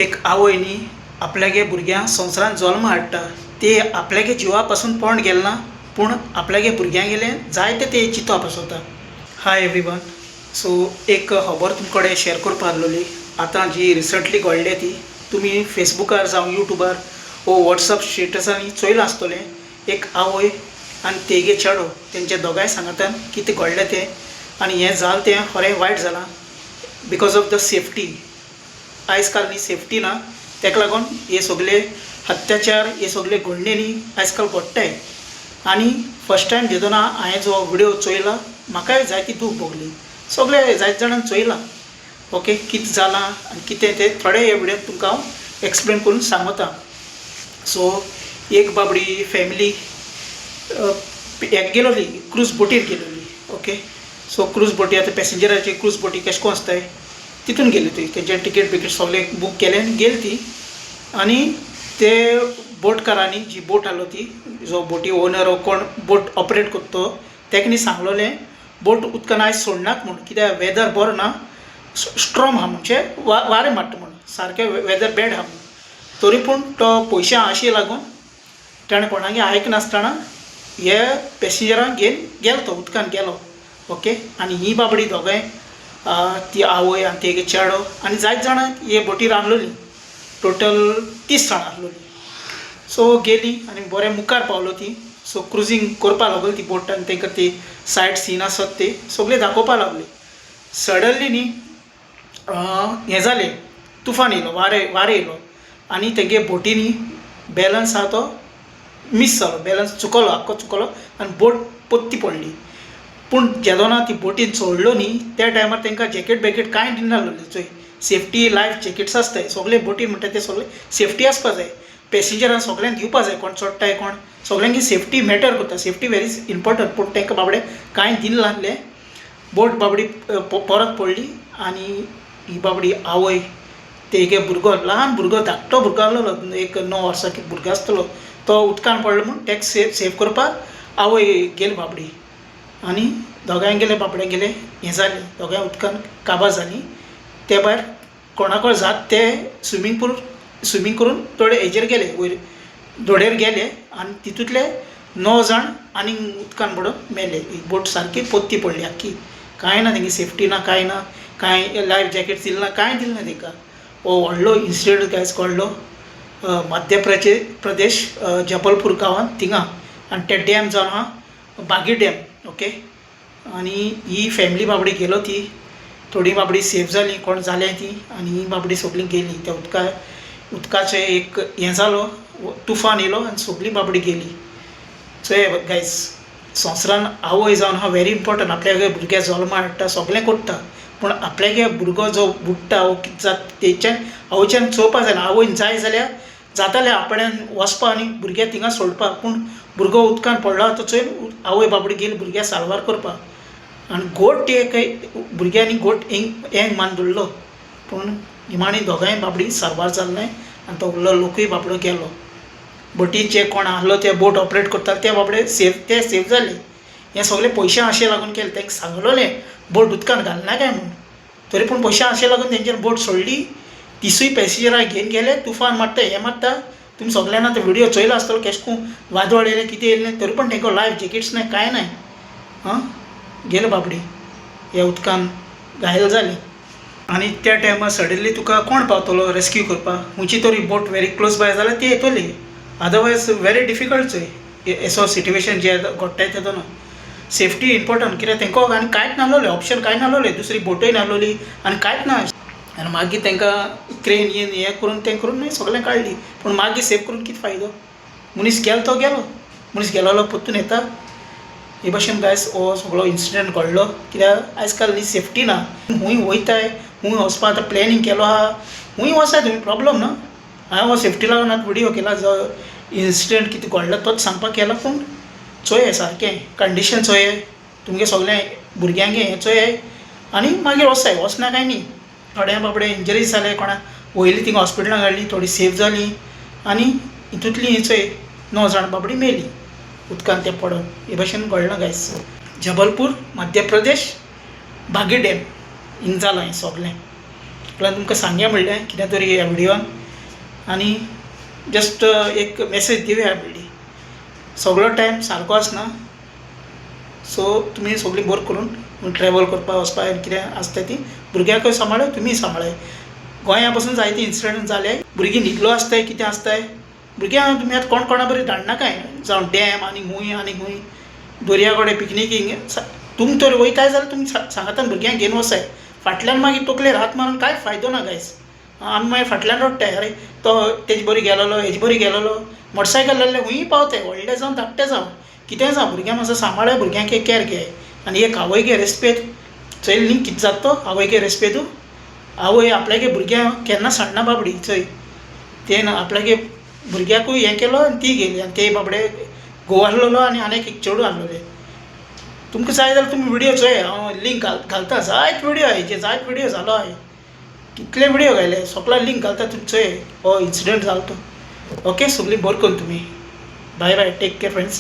एक आवय न्ही आपल्यागे भुरग्यांक संवसारांत जल्मा हाडटा ते आपल्यागे जिवा पासून पळोन गेले ना पूण आपल्यागे भुरग्यांगेलें जायते ते चिंतप आसता. हाय एवरीवन, सो एक खबर तुमचे कडेन शेअर करपा आसलोली. आतां जी रिसंटली घडल्या ती तुमी फेसबुकार जावं यूट्यूबार वो वॉट्सअप स्टेटसांनी चोयलां आसतलें. एक आवय आनी तेगे चेडो तेंच्या दोगांय सांगातान कितें घडलें तें आनी हें जालें तें खरें वायट जालां because of the safety. आयज काल न्ही सेफ्टी ना, ताका लागून हे सगले अत्याचार हे सगले घडणे न्ही आयज काल घडटाय. आनी फर्स्ट टायम जेदोना हांवें जो विडियो चोयला म्हाकाय जायती दूख भोगली. सगळे जायते जाणांनी चोयला ओके कितें जालां आनी कितें तें थोडे हे विडियोन तुमकां हांव एक्सप्लेन करून सांगता. सो एक बाबडी फॅमिली हेका गेलोली, क्रूज बोटीर गेलोली. ओके, सो क्रूज बोटी आतां पॅसेंजराची क्रूज बोटी कशें कोन आसताय तितून गेली ती. तेंचे टिकेट बिकेट सगळें बूक केलें आनी गेली ती. आनी ते बोटकारांनी जी बोट आहलो ती जो बोटी ओनर वो कोण बोट ऑपरेट करता तो तेका न्ही सांगलोलें बोट उदकान आयज सोडनाक म्हूण, कित्याक वेदर बरो ना, स्ट्रॉम आहा म्हणजे वारें मारता म्हूण, सारकें वेदर बॅड आहा म्हूण. तरी पूण तो पयशा आशे लागून ताणें कोणागे आयकनासतना हे पॅसेंजरांक घेवन गेलो, तो उदकान गेलो. ओके, आनी ही बाबडी दोगांय ती आवय आनी तेगे चेडो आनी जायते जाणां हे बोटीर आहलोलीं, टोटल 30 जाणां आहलोलीं. सो गेलीं आनी बरें मुखार पावलो ती. सो क्रुजींग करपा लागली ती बोट आनी तांकां ती सायड सीन आसत ते सगळें दाखोवपा लागली. सडनली न्ही हें जालें, तुफान येयलो, वारें वारें येयलो आनी तेगे बोटीनी बॅलन्स आहा तो मीस जालो, बॅलन्स चुकलो, आख्खो चुकलो आनी बोट पोत्ती पडली. पूण जेदोना ती बोटीन चडलो न्ही त्या टायमार तांकां जॅकेट बॅकेट कांय दिनासलें. चोय सेफ्टी लायफ जॅकेट्स आसताय सगळे बोटीन, म्हणटा ते सगळे सेफ्टी आसपा जाय, पॅसेंजरांक सगळ्यांक दिवपा जाय, कोण चडटाय कोण सगळ्यांकी सेफ्टी मॅटर करता, सेफ्टी वेरी इम्पॉर्टंट. पूण तांकां बाबडे कांय दिनासलें. बोट बाबडी परत पडली आनी ही बाबडी आवय तेगे भुरगो, ल्हान भुरगो, धाकटो भुरगो आहलोलो, एक 9 वर्सां भुरगो आसतलो, तो उदकान पडलो म्हूण ताका सेफ करपाक आवय गेली बाबडी. आनी दोगांय गेले बाबडे गेले हें जालें, दोगांय उदकान काबार जालीं. ते भायर कोणाको जात ते स्विमींग पूल स्विमींग करून थोडे हेजेर गेले, वयर धोडेर गेले आनी तितूंतले 9 जाण आनी उदकान पडून मेले. ही बोट सारकी पोत्ती पडली आख्खी, कांय ना तेंगे सेफ्टी ना, कांय ना, कांय लायफ जॅकेट दिलें ना, कांय दिलें ना तेका. हो व्हडलो इन्सिडंट गायज घडलो मध्य प्रदेश जबलपूर गांवांत थिंगा. आनी ते डॅम जावन आहा बागी डॅम. ओके, आनी ही फॅमिली बाबडी गेलो ती, थोडी बाबडी सेफ जाली, कोण जालें ती, आनी ही बाबडी सगळीं गेली त्या उदका उदकाचें एक हें जालो, तुफान येयलो आनी सगळीं बाबडी गेली. चोय गायज, संवसारान आवय जावन आहा व्हेरी इम्पॉर्टंट. आपल्यागे भुरग्या जल्मा हाडटा, सगळें करता, पूण आपल्यागे भुरगो जो बुडटा वो कितें जाता तेच्यान आवयच्यान चोवपा जायना. आवयन जाय जाल्यार जातालें आपणान वचपा आनी भुरग्याक थिंगा सोडपाक, पूण भुरगो उदकान पडलो तो चोय आवय बाबडी गेली भुरग्याक साल्वार करपाक. आनी घोट एक भुरग्यांनी घोट एंग मान धरलो, पूण निमाणी दोगांय बाबडी साल्वार जाल्लें आनी तो उरलो लोकूय बाबडो गेलो. बोटीचे कोण आहलो ते बोट ऑपरेट करताले ते बाबडे सेफ, ते सेफ जाले. हें सगळें पयशा आशे लागून केलें, तांकां सांगलोलें बोट उदकान घालना काय म्हूण, तरी पूण पयशा आशे लागून तेंच्यानी बोट सोडली. तिसूय पॅसेंजरां घेवन गेले, तुफान मारता हें मारता, तुमी सगळ्यांना ते विडियो चोयला आसतलो केशें कोन वादळ येयलें कितें येयलें, तरी पण तांकां लायफ जॅकेट्स ना कांय ना. आं गेले बाबडी ह्या उदकान घायल जाली. आनी त्या टायमार सडनली तुका कोण पावतलो रेस्क्यू करपाक? खंयची तरी बोट व्हेरी क्लोज बाय जाल्यार ती येतली, अदरवायज व्हेरी डिफिकल्ट चोय एसो सिट्युएशन जे घडटाय तेदोना. सेफ्टी इम्पॉर्टंट, कित्याक तेंकां आनी कांयच नासलोलें ऑप्शन, कांय नासलोलें, दुसरी बोटूय नासलोली आनी कांयच ना. आनी मागीर तांकां क्रेन येन हें करून तें करून मागीर सगळें काडली, पूण मागीर सेफ करून कितें फायदो? मनीस गेलो तो गेलो, मनीस गेलोलो परतून येता? हे भाशेन गायज हो सगळो इन्सिडंट घडलो, कित्याक आयज काल न्ही सेफ्टी ना. खूंय वयताय, खूंय वचपा आतां प्लॅनिंग केलो आहा, खूंय वचाय तुमी, प्रॉब्लम ना. हांवें हो सेफ्टी लागून आतां विडियो केला, जो इन्सिडंट कितें घडलो तोच सांगपाक केला. पूण चोय सारकें कंडिशन चोय, तुमगे सगळें भुरग्यांगे हें चोय आनी मागीर वचाय, वचना काय न्ही. थोड्या बाबडे इंजरीज जाले, कोणाक वयली थिंगा हॉस्पिटलान घातली, थोडी सेफ जाली आनी हितूंतली ही चोय 9 जाण बाबडी मेली उदकान तें पडोन. हे भाशेन घडलां गायज. जबलपूर, मध्य प्रदेश, बागी डॅम हिंग जालां हें सगळें. म्हळ्यार तुमकां सांगया म्हणलें कितें तरी ह्या व्हिडियोन आनी जस्ट एक मॅसेज दिवया म्हणली. सगळो टायम सारको आसना, सो तुमी सगळीं बरें करून ट्रॅवल करपाक वचपाक कितें आसता ती भुरग्यांकूय सांबाळाय, तुमीय सांबाळाय. गोंया पसून जायते इन्सिडंट जाले, भुरगीं न्हिदलो आसताय, कितें आसताय, भुरग्यांक तुमी आतां कोण कोणा बरी धाडनाकाय, जावं डॅम आनी खूंय आनी खूंय दर्या कडेन पिकनिकींग. तुमी तर वयताय जाल्यार तुमी सांगातान भुरग्यांक घेवन वचाय, फाटल्यान मागीर तकलेर हात मारून कांय फायदो ना गायज. आमी मागीर फाटल्यान रडटाय, अरे तो तेजे बरी गेलोलो, हेजे बरी गेलोलो. मोटरसायकल आहले खूंय पावताय, व्हडले जावं धाकटे जावं कितेंय जावं, भुरग्यांक मातसो सांबाळाय, भुरग्यांक एक कॅर घेयाय. आनी एक आवयगे रेस्पेद चोयल न्ही कितें जाता तो आवयगे रेस्पेदू. आवय आपल्यागे भुरग्यांक केन्ना सांडना बाबडी. चोय तें आपल्यागे भुरग्याकूय हें केलो आनी ती गेली आनी ते बाबडे घोव आहलोलो आनी आनी एक चेडूं आहलोलें. तुमकां जाय जाल्यार तुमी व्हिडियो चोया, हांव लिंक घालता. जायत व्हिडियो आहा हेजे, जायत व्हिडियो जालो आहा, कितले व्हिडियो घायले, सगळो लिंक घालता, तुमी चोय हो इन्सिडंट जालो तो. ओके, सगळीं बरें करून तुमी. Bye bye, take care friends.